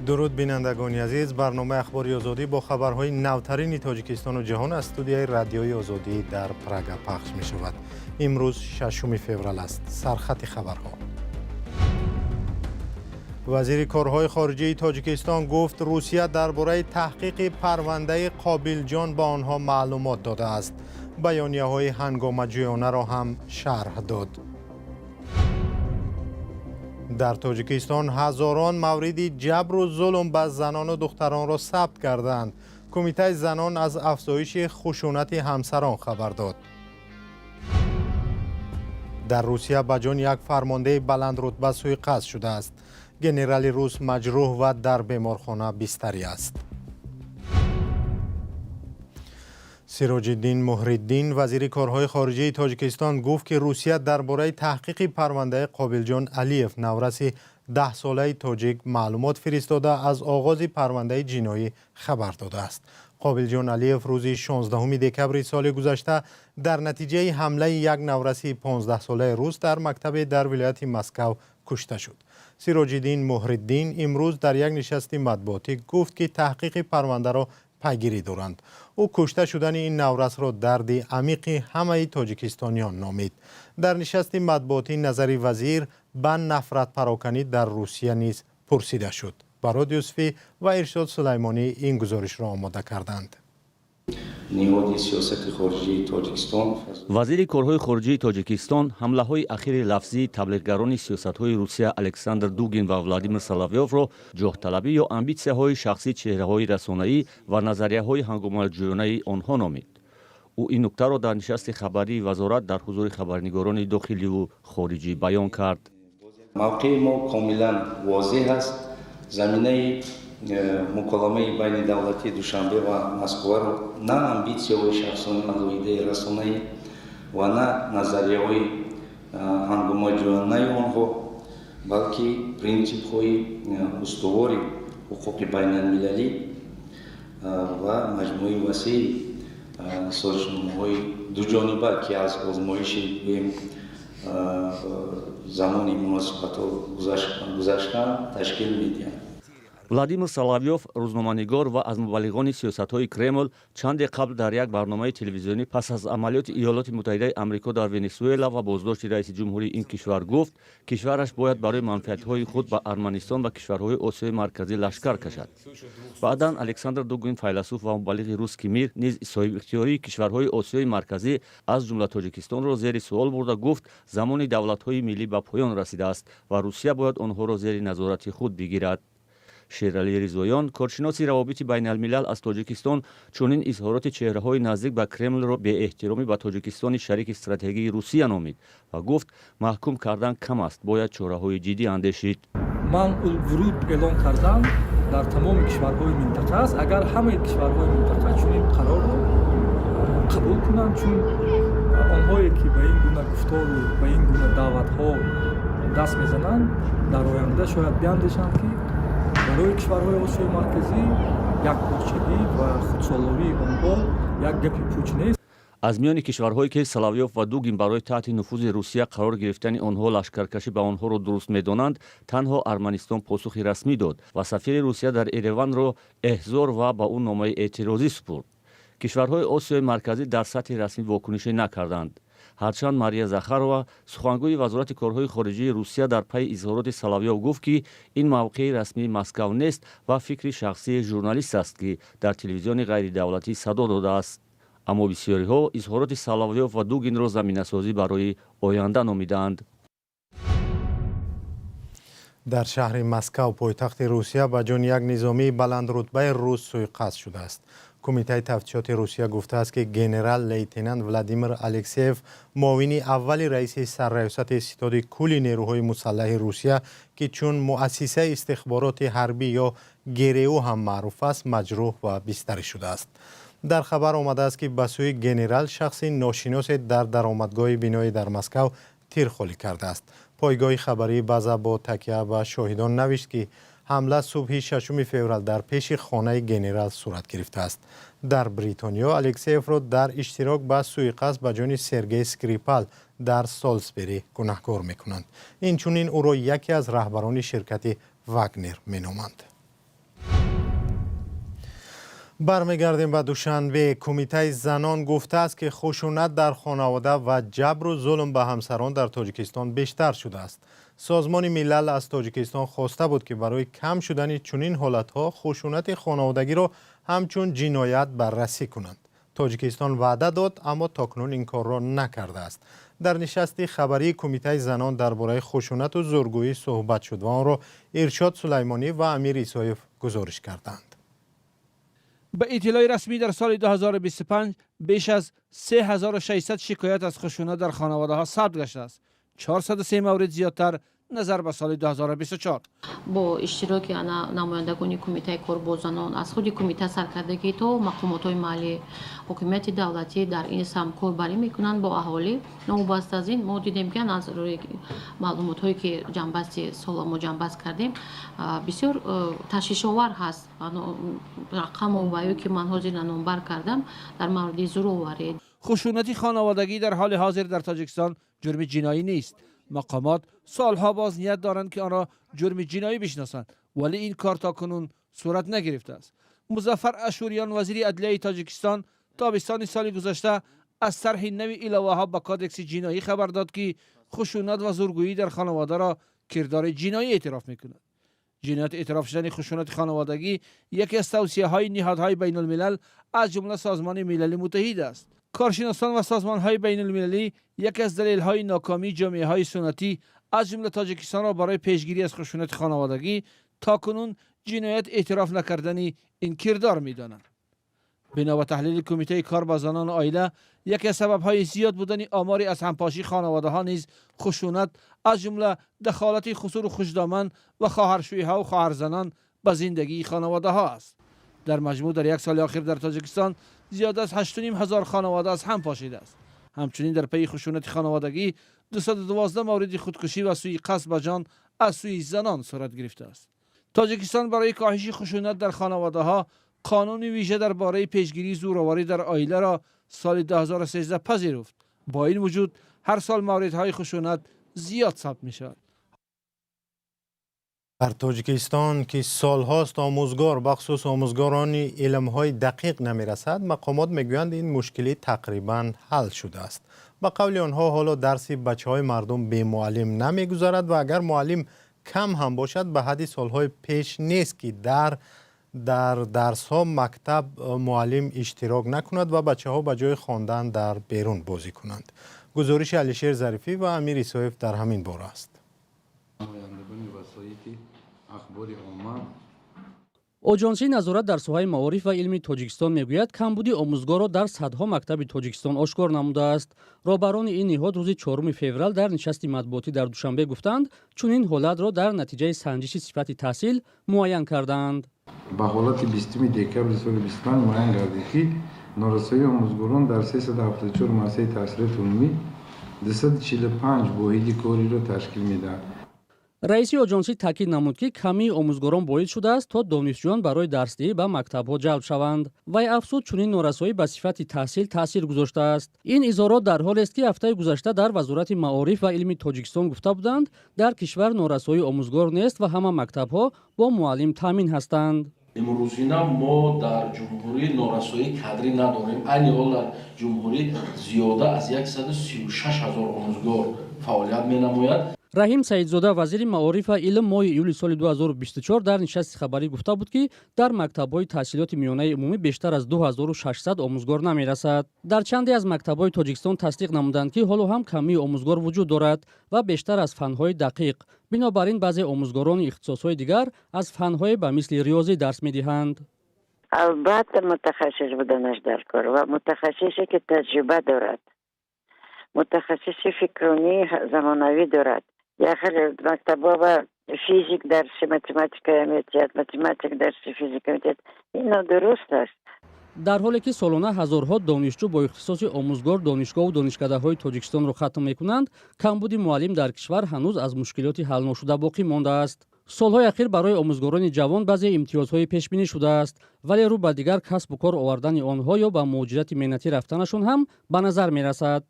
Дуруд, бинандагони азиз. Барномаи Ахбори Озодӣ бо хабарҳои навтарини Тоҷикистону ҷаҳон аз студияи Радиои Озодӣ дар Прага пахш мешавад. Имрӯз 6 феврал аст. Сархати хабарҳо. Вазири корҳои хориҷии Тоҷикистон гуфт, Русия дар бораи таҳқиқи парвандаи Қобилҷон ба онҳо маълумот додааст. Баёнияҳои ҳангомаҷӯёнаро ҳам шарҳ дод. Дар Тоҷикистон ҳазорон мавриди ҷабру зулм ба занону духтаронро сабт кардаанд. Кумитаи занон аз афзоиши хушунати ҳамсарон хабар дод. Дар Русия ба ҷони як фармондеҳи баландрутба сӯиқасд шудааст. Генерали рус маҷрӯҳ ва дар беморхона бистарӣ аст. Сироҷиддин Муҳриддин, вазири корҳои хориҷии Тоҷикистон, гуфт, ки Русия дар бораи таҳқиқи парвандаи Қобилҷон Алиев, навраси 10-солаи тоҷик, маълумот фиристода, аз оғози парвандаи ҷиноӣ хабар додааст. Қобилҷон Алиев рӯзи 16 декабри соли гузашта дар натиҷаи ҳамлаи як навраси 15-солаи рус дар мактабе дар вилояти Москав кушта шуд. Сироҷиддин Муҳриддин имрӯз дар як нишасти матбуотӣ гуфт, ки таҳқиқи парвандаро пайгирӣ доранд. Ӯ кушта шудани ин наврасро дарди амиқи ҳамаи тоҷикистониён номид. Дар нишасти матбуотӣ назари вазир ба нафратпароканӣ дар Русия низ пурсида шуд. Барод Юсуфӣ ва Иршод Сулаймонӣ ин гузоришро омода карданд. Ниҳоди сиёсати хориҷии Тоҷикистон. Вазири корҳои хориҷии Тоҷикистон ҳамлаҳои ахири лафзии таблиғгарони сиёсатҳои Русия Александр Дугин ва Владимир Соловёвро ҷоҳталабӣ ё амбитсияҳои шахсии чеҳраҳои расонаӣ ва назарияҳои ҳангомаҷӯёнаи онҳо номид. Ӯ ин нуктаро дар нишасти хабарии вазорат дар ҳузури хабарнигорони дохиливу хориҷӣ баён кард. Мавқеи мо комилан возеҳ аст. Заминаи муколамаи байни давлатии Душанбе ва Москваро на амбитсияҳои шахсони алоҳидаи расонаӣ ва на назарияҳои ҳангомаҷӯёнаи онҳо, балки принсипҳои устувори ҳуқуқи байналмилалӣ ва маҷмӯи васеи созишномаҳои дуҷониба, ки аз озмоиши, гӯем, замони муносибатҳо гузаштан, ташкил медиҳанд. Владимир Соловёв, рӯзноманигор ва аз мубаллиғони сиёсатҳои Кремл, чанде қабл дар як барномаи телевизионӣ пас аз амалиёти Иёлоти Муттаҳидаи Амрико дар Венесуэла ва боздошти раиси ҷумҳурии ин кишвар гуфт, кишвараш бояд барои манфиатҳои худ ба Арманистон ва кишварҳои Осиёи Марказӣ лашкар кашад. Баъдан Александр Дугин, файласуф ва мубаллиғи «Русский мир», низ соҳибихтиёрии кишварҳои Осиёи Марказӣ, аз ҷумла Тоҷикистонро зери суол бурда, гуфт, замони давлатҳои миллӣ ба поён расидааст ва Русия бояд онҳоро зери назорати худ бигирад. Шералӣ Ризоён, коршиноси равобити байналмилал аз Тоҷикистон, чунин изҳороти чеҳраҳои наздик ба Кремлро беэҳтиромӣ ба Тоҷикистони шарики стратегии Русия номид ва гуфт, маҳкум кардан кам аст, бояд чораҳои ҷиддӣ андешид. Манъулвуруд эълон кардан дар тамоми кишварҳои минтақа аст, агар ҳамаи кишварҳои минтақа чунин қарорро қабул кунанд, чун онҳое ки ба ин гуна гуфтору ба ин гуна даъватҳо даст мезананд, дар оянда шояд биандешанд, ки барои кишварҳои Осиёи Марказӣ якпорчагӣ ва худсолории онҳо як гапи пуч нест. Аз миёни кишварҳое, ки Соловёв ва Дугин барои таҳти нуфузи Русия қарор гирифтани онҳо лашкаркашӣ ба онҳоро дуруст медонанд, танҳо Арманистон посухи расмӣ дод ва сафири Русия дар Ереванро эҳзор ва ба ӯ номаи эътирозӣ супурд. Кишварҳои Осиёи Марказӣ дар сатҳи расмӣ вокунише накарданд. Ҳарчанд Мария Захарова, сухангӯи Вазорати корҳои хориҷии Русия, дар пайи изҳороти Соловёв гуфт, ки ин мавқеи расмии Москав нест ва фикри шахсии журналист аст, ки дар телевизиони ғайридавлатӣ садо додааст, аммо бисёриҳо изҳороти Соловёв ва Дугинро заминасозӣ барои оянда номидаанд. Дар шаҳри Москав, пойтахти Русия, ба ҷони як низомии баландрутбаи рус сӯиқасд шудааст. Кумитаи тафтишоти Русия гуфтааст, ки генерал лейтенант Владимир Алексеев, муовини аввали раиси сарраёсати Ситоди кулли нерӯҳои мусаллаҳи Русия, ки чун Муассисаи истихбороти ҳарбӣ ё ГРУ ҳам маъруф аст, маҷрӯҳ ва бистарӣ шудааст. Дар хабар омадааст, ки ба сӯи генерал шахси ношиносе дар даромадгоҳи биное дар Москав тир холӣ кардааст. Пойгоҳи хабарии База бо такя ба шоҳидон навишт, ки ҳамла субҳи 6 феврал дар пеши хонаи генерал сурат гирифтааст. Дар Бритониё Алексеевро дар иштирок ба сӯиқасд ба ҷони Сергей Скрипал дар Солсбери гунаҳкор мекунанд. Инчунин ӯро яке аз раҳбарони ширкати Вагнер меноманд. Бармегардем ба Душанбе. Кумитаи занон гуфтааст, ки хушунат дар хонавода ва ҷабру зулм ба ҳамсарон дар Тоҷикистон бештар шудааст. Созмони Милал аз Тоҷикистон хоста буд, ки барои кам шудани чунин ҳолатҳо хушунати хонаводагиро ҳамчун ҷиноят баррасӣ кунанд. Тоҷикистон ваъда дод, аммо то кунун ин корро накардааст. Дар нишасти хабарии Кумитаи занон дар бораи хушунату зӯргӯӣ суҳбат шуд ва онро Иршод Сулаймонӣ ва Амир Исоев гузориш карданд. Ба иттилои расмӣ, дар соли 2025 беш аз 3600 шикоят аз хушунат дар хонаводаҳо сабт гаштааст, 403 маврид зиёдтар назар ба соли 2024. Бо иштироки ана намояндагони Кумитаи кор бо занон, аз худи кумита саркардагӣ то мақомотҳои маҳаллӣ, ҳокимияти давлатӣ дар ин самт корбарӣ мекунанд бо аҳолӣ. Новобаста аз ин, мо дидем, ки аз рӯи маълумотҳое, ки ҷамъбасти сола мо ҷамъбаст кардем, бисёр ташвишовар ҳаст рақаму ваё, ки ман ҳозир номбар кардам дар мавриди зӯроварӣ. Хушунати хонаводагӣ дар ҳоли ҳозир дар Тоҷикистон ҷурми ҷиноӣ нест. Мақомот солҳо боз ният доранд, ки онро ҷурми ҷиноӣ бишносанд, вале ин кор то кунун сурат нагирифтааст. Музаффар Ашӯриён, вазири адлияи Тоҷикистон, тобистони соли гузашта аз тарҳи нави иловаҳо ба Кодекси ҷиноӣ хабар дод, ки хушунат ва зӯргӯӣ дар хонаводаро кирдори ҷиноӣ эътироф мекунад. Ҷиноят эътироф шудани хушунати хонаводагӣ яке аз тавсияҳои ниҳодҳои байнулмилал, аз ҷумла Созмони Милали Муттаҳид аст. Коршиносон ва созмонҳои байнулмилалӣ яке аз далелҳои нокомии ҷомеаҳои суннатӣ, аз ҷумла Тоҷикистонро, барои пешгирӣ аз хушунати хонаводагӣ то кунун ҷиноят эътироф накардани ин кирдор медонанд. Бино ба таҳлили Кумитаи кор ба занону оила, яке аз сабабҳои зиёд будани омори аз ҳампошии хонаводаҳо низ хушунат, аз ҷумла дахолати хусуру хушдоман ва хоҳаршӯйҳаву хоҳарзанон ба зиндагии хонаводаҳо аст. Дар маҷмӯъ, дар як соли охир дар Тоҷикистон зиёда аз 8,5 ҳазор хонавода аз ҳам пошидааст. Ҳамчунин дар пайи хушунати хонаводагӣ 212 мавриди худкушӣ ва сӯи қасд ба ҷон аз сӯи занон сурат гирифтааст. Тоҷикистон барои коҳиши хушунат дар хонаводаҳо қонуни вижа дар бораи пешгирии зӯроварӣ дар оиларо соли 2013 пазируфт. Бо ин вуҷуд, ҳар сол мавридҳои хушунат зиёд сабт мешавад. Дар Тоҷикистон, ки солҳост омӯзгор, бахусус омӯзгорони илмҳои дақиқ, намерасад, мақомот мегӯянд, ин мушкилӣ тақрибан ҳал шудааст. Ба қавли онҳо, ҳоло дарси бачаҳои мардум бемуаллим намегузарад ва агар муаллим кам ҳам бошад, ба ҳадди солҳои пеш нест, ки дар дарсҳо мактаб муаллим иштирок накунад ва бачаҳо ба ҷои хондан дар берун бозӣ кунанд. Гузориши Алишер Зарифӣ ва Амир Исоев дар ҳамин бора аст. Ахбори омма. Оҷонсии назорат дар соҳаи маориф ва илми Тоҷикистон мегӯяд, камбуди омӯзгорро дар садҳо мактаби Тоҷикистон ошкор намудааст. Роҳбарони ин ниҳод рӯзи 4 феврал дар нишасти матбуотӣ дар Душанбе гуфтанд, чунин ҳолатро дар натиҷаи санҷиши сифати таҳсил муайян кардаанд. Ба ҳолати 20 декабри соли 25 муайян гардид, ки норасоии омӯзгорон дар 374 муассисаи таҳсилоти умумӣ 245 воҳиди кориро ташкил медиҳад. Раиси оҷонсӣ таъкид намуд, ки камии омӯзгорон боис шудааст, то донишҷӯён барои дарсдиҳӣ ба мактабҳо ҷалб шаванд. Вай афзуд, чунин норасоӣ ба сифати таҳсил таъсир гузоштааст. Ин изҳорот дар ҳолест, ки ҳафтаи гузашта дар Вазорати маориф ва илми Тоҷикистон гуфта буданд, дар кишвар норасоии омӯзгор нест ва ҳама мактабҳо бо муаллим таъмин ҳастанд. Имрӯзина мо дар ҷумҳурӣ норасоии кадрӣ надорем. Айни ҳол дар ҷумҳурӣ зиёда аз 136 ҳазор омӯзгор фаъолият менамояд. Раҳим Саидзода, вазири маориф ва илм, моҳи июли соли 2024 дар нишасти хабарӣ гуфта буд, ки дар мактабҳои таҳсилоти миёнаи умумӣ бештар аз 2600 омӯзгор намерасад. Дар чанде аз мактабҳои Тоҷикистон тасдиқ намуданд, ки ҳоло ҳам камии омӯзгор вуҷуд дорад ва бештар аз фанҳои дақиқ. Бинобар ин баъзе омӯзгорони ихтисосҳои дигар аз фанҳое ба мисли риёзӣ дарс медиҳанд. Албатта, мутахассис буданаш дар кор ва мутахассисе, ки таҷриба дорад, мутахассиси фикронии замонавӣ дорад. Як хеле мактабҳо физик дарси математика метиҳад, математик дарси физика метиҳад. Ин нодуруст аст. Дар ҳоле ки солона ҳазорҳо донишҷӯ бо ихтисоси омӯзгор донишгоҳу донишкадаҳои Тоҷикистонро хатм мекунанд, камбуди муаллим дар кишвар ҳанӯз аз мушкилоти ҳалношуда боқӣ мондааст. Солҳои ахир барои омӯзгорони ҷавон баъзе имтиёзҳое пешбинӣ шудааст, вале рӯ ба дигар касбу кор овардани онҳо ё ба муҳоҷирати меҳнатӣ рафтанашон ҳам ба назар мерасад.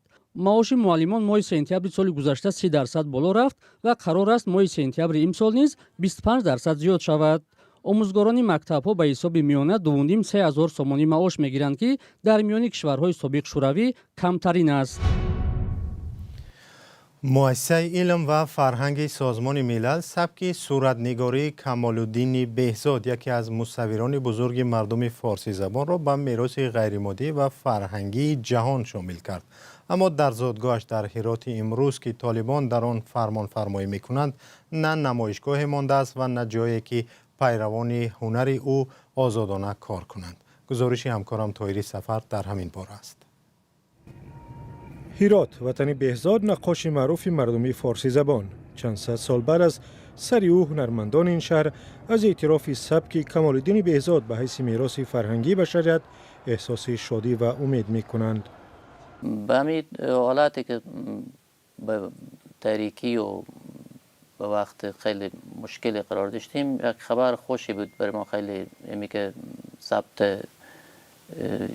Маоши муаллимон моҳи сентябри соли гузашта 30% боло рафт ва қарор аст, моҳи сентябри имсол низ 25% зиёд шавад. Омӯзгорони мактабҳо ба ҳисоби миёна 2,5-3 ҳазор сомонӣ маош мегиранд, ки дар миёни кишварҳои собиқ Шӯравӣ камтарин аст. Муассисаи илм ва фарҳанги Созмони Милал сабки суратнигории Камолуддини Беҳзод, яке аз мусаввирони бузурги мардуми форсизабонро, ба мероси ғайримоддӣ ва фарҳангии ҷаҳон шомил кард. Аммо дар зодгоҳаш дар Ҳироти имрӯз, ки толибон дар он фармонфармоӣ мекунанд, на намоишгоҳе мондааст ва на ҷое, ки пайравони ҳунари ӯ озодона кор кунанд. Гузориши ҳамкорам Тоҳири Сафар дар ҳамин бора аст. Ҳирот, ватани Беҳзод, наққоши маъруфи мардумии форсизабон. Чанд сад сол баъд аз сари ӯ ҳунармандони ин шаҳр аз эътирофи сабки Камолиддини Беҳзод ба ҳайси мероси фарҳангии башарият эҳсоси шодӣ ва умед мекунанд. به همین حالتی که به تاریکی و به وقت خیلی مشکلی قرار داشتیم، یک خبر خوشی بود برای ما خیلی. امی که ثبت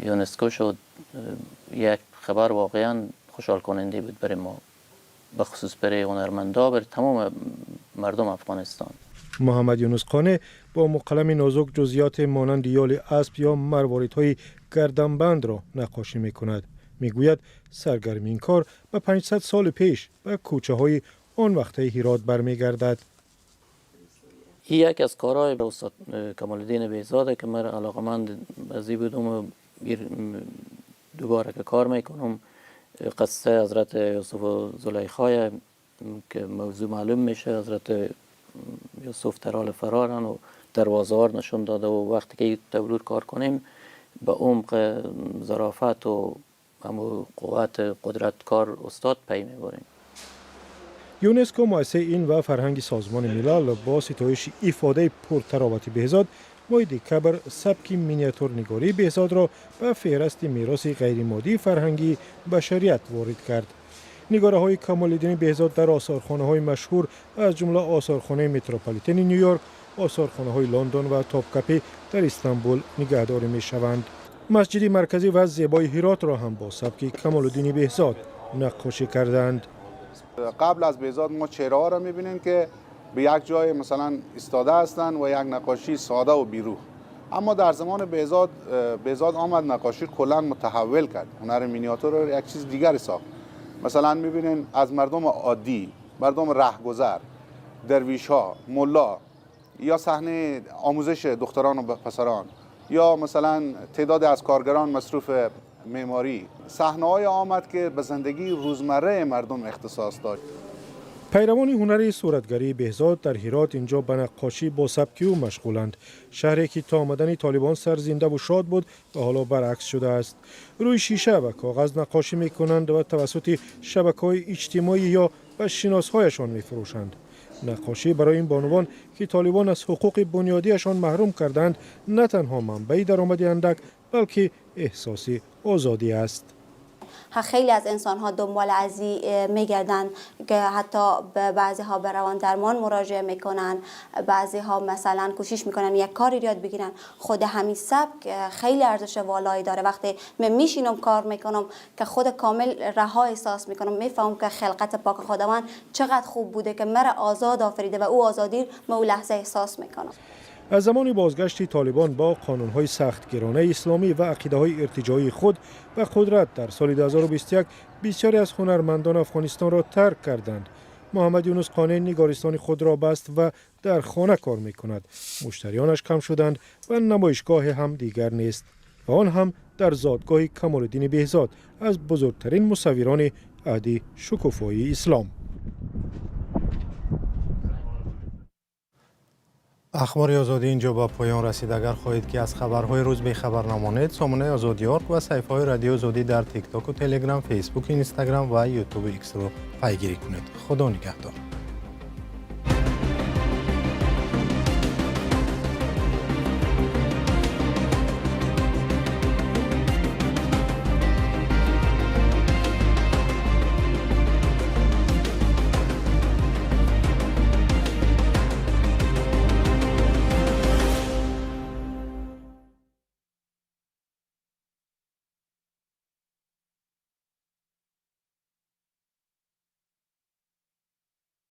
یونسکو شد، یک خبر واقعا خوشحال کننده بود برای ما، به خصوص برای هنرمندا، برای تمام مردم افغانستان. Муҳаммад Юнус Қоне бо муқалами нозук ҷузъиёти монанди ёли асп ё марворидҳои гарданбандро наққошӣ мекунад. Мегӯяд, саргарми ин кор ба 500 соли пеш, ба кӯчаҳои он вақтаи Ҳирот бармегардад. این یکی از کارهای استاد کمال بهزاده که من علاقمند ازی بودم و دوباره که کار میکنم، قصه حضرت یوسف و زلیخای که موضوع معلوم میشه، حضرت یوسف در حال فرارن و دروازه نشون داده و وقتی که تابلو کار کنیم، به عمق ظرافت و همو قوت قدرت کار استاد پی میبریم. ЮНЕСКО, муассисаи илм ва фарҳанги Созмони Милал, бо ситоиши ифодаи пуртаровати Беҳзод моҳи декабр сабки миниатюрнигории Беҳзодро ба феҳрасти мероси ғайримоддии фарҳангии башарият ворид кард. Нигораҳои Камолиддини Беҳзод дар осорхонаҳои машҳур, аз ҷумла осорхонаи Метрополитени Ню Йорк, осорхонаҳои Лондон ва Топкапӣ дар Истанбул нигаҳдорӣ мешаванд. Масҷиди марказӣ ва зебои Ҳиротро ҳам бо сабки Камолуддини Беҳзод наққошӣ кардаанд. قبل از بهزاد ما چهره ها رو میبینیم که به یک جای مثلا ایستاده هستند و یک نقاشی ساده و بیروح. اما در زمان بهزاد، بهزاد آمد نقاشی کلا متحول کرد، هنر مینیاتور رو یک چیز دیگری ساخت. مثلا میبینین از مردم عادی، مردم رهگذر، درویش ها، ملا، یا صحنه آموزش دختران و پسران، یا مثلا تعداد از کارگران مصروف معماری، صحنه های آمد که به زندگی روزمره مردم اختصاص داشت. Пайравони ҳунари суратгарии Беҳзод дар Ҳирот инҷо ба наққошӣ бо сабки ӯ машғуланд. Шаҳре ки то омадани толибон сарзиндаву шод буд ва ҳоло баръакс шудааст. Рӯи шиша ва коғаз наққошӣ мекунанд ва тавассути шабакаҳои иҷтимоӣ ё ба шиносҳояшон мефурӯшанд. Наққошӣ барои ин бонувон, ки толибон аз ҳуқуқи бунёдиашон маҳрум карданд, на танҳо манбаи даромади андак, балки эҳсоси озодӣ аст. خیلی از انسان ها دنبال ازی میگردن که حتی بعضی ها به روان درمان مراجعه میکنن، بعضی ها مثلا کوشش میکنن یک کاری یاد بگیرن. خود همین سبک خیلی ارزش والایی داره. وقتی من میشینم کار میکنم که خود کامل رها احساس میکنم، میفهمم که خلقت پاک خداوند چقدر خوب بوده که مرا آزاد آفریده و او آزادی ما او لحظه احساس میکنم. Аз замони бозгашти толибон бо қонунҳои сахтгиронаи исломӣ ва ақидаҳои иртиҷоии худ ба қудрат дар соли 2021, бисёре аз ҳунармандон Афғонистонро тарк карданд. Муҳаммад Юнус Қоне нигористони худро баст ва дар хона кор мекунад. Муштариёнаш кам шуданд ва намоишгоҳе ҳам дигар нест, ва он ҳам дар зодгоҳи Камолиддини Беҳзод, аз бузургтарин мусаввирони аҳди шукуфоии ислом. Ахбори Озодӣ инҷо ба поён расид. Агар хоҳед, ки аз хабарҳои рӯз бехабар намонед, сомонаи Озодӣ орг ва саҳифаҳои Радиои Озодӣ дар Тиктоку Телеграм, Фейсбук, Инстаграм ва Ютубу Иксро пайгирӣ кунед. Худо нигаҳдор.